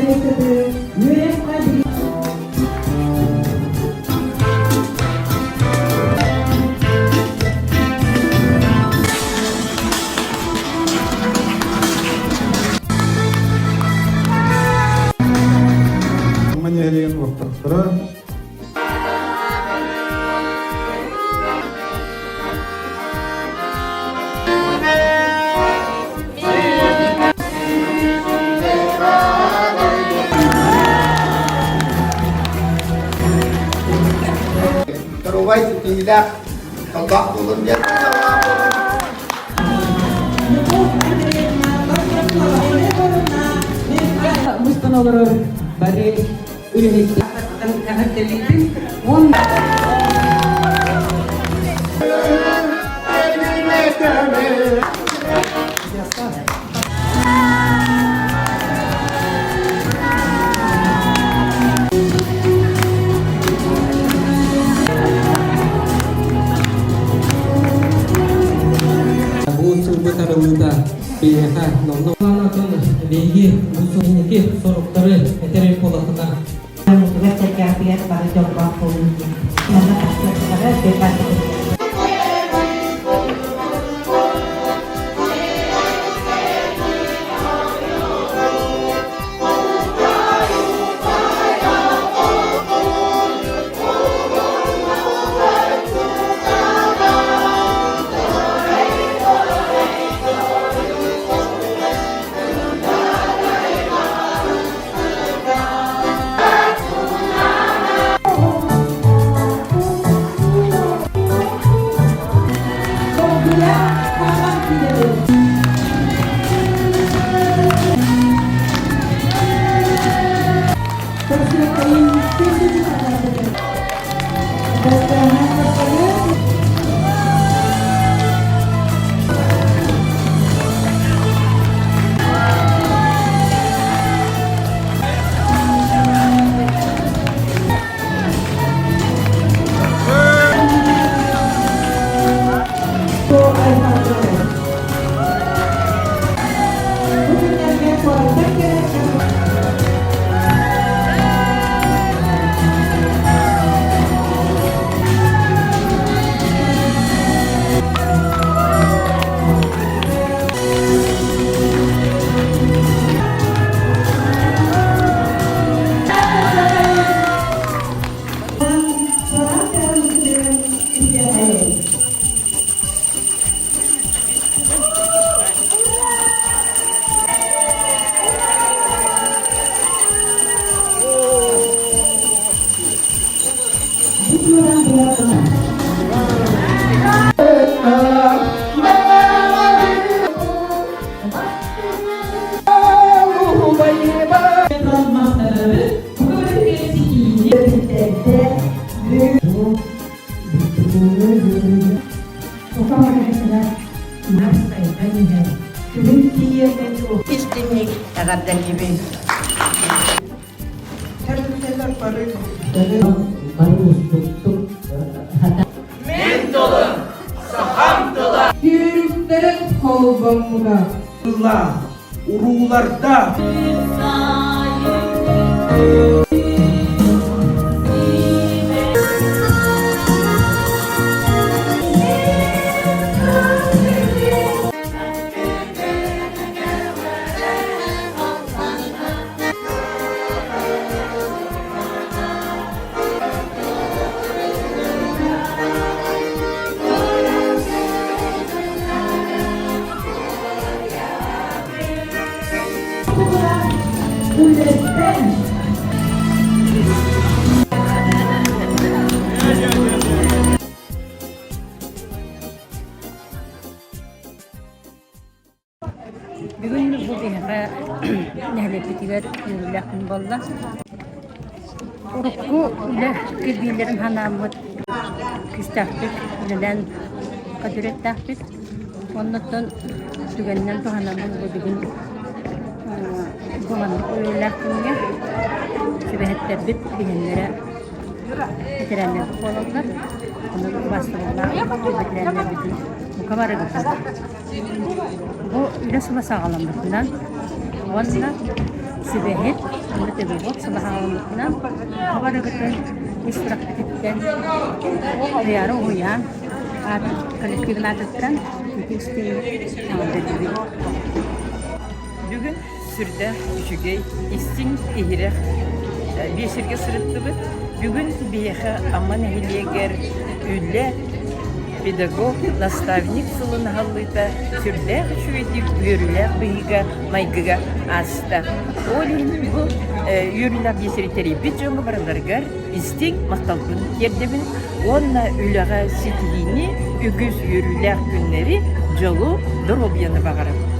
ыччаты үөрэххэ Амма нэһилиэгин олохтоохторо Доруобай ситиһиилээх талбаах буолун диэн Мустан олорор бары үлэһиттэр эҕэрдэлиибин уонна Бу сылбыт арыллыыта биһиэхэ номнуо биһиги бу сылники соруктары этэр буолахына Мутугар сэргээхпигэр бары дьоллоох буолун диэн. Манна тахсыахтара Истинник эҕэрдэлиибин. Тэрилтэлэр бары бары устуктук Мин тылым, сахам тыла. Сүүрүктэрин холбоммута. Тыла, урууларда. Бүгүн бу биһиэхэ нэһилиэкпитигэр үөрүүлээх күн буолла. Урукку үлэ кирбиилэрин ханааммыт күүстээхтик үлэлээн көтүрүөхтээхпит. Оннуттан түгэнинэн туһанаммын бу бүгүн бу маннык үөрүүлээх күҥҥэ сүбэһиттэрбит биһиэннэрэ бэтэрээннэрбит буолаллар. Онон убаастабыллаах бэтэрээннэрбитин бука барыгытын Бу үлэ сыла саҕаламмытынан уонна сүбэһит. Онно педагог сылаһаламмытынан барыгытын ис сүрэхпититтэн Туйаара уһуйаан коллективын аатыттан ити эҕэрдэлиибин. Бүгүн сүрдээх үчүгэй, истиҥ, иһирэх биэчэргэ сырыттыбыт. Бүгүн биһиэхэ Амма нэһилиэгэр үлэ, педагог, наставник сылын аһыллыыта сүрдээх үчүгэйдик үөрүүлээх быһыыга майгыга ааста. Ол иһин бу үөрүүлээх биэчэри тэрийбит дьоҥҥо барыларыгар истиҥ махталбын тиэрдэбин уонна үлэҕэ ситиһиини, үгүс үөрүүлээх күннэри, дьолу, доруобуйаны баҕарабын.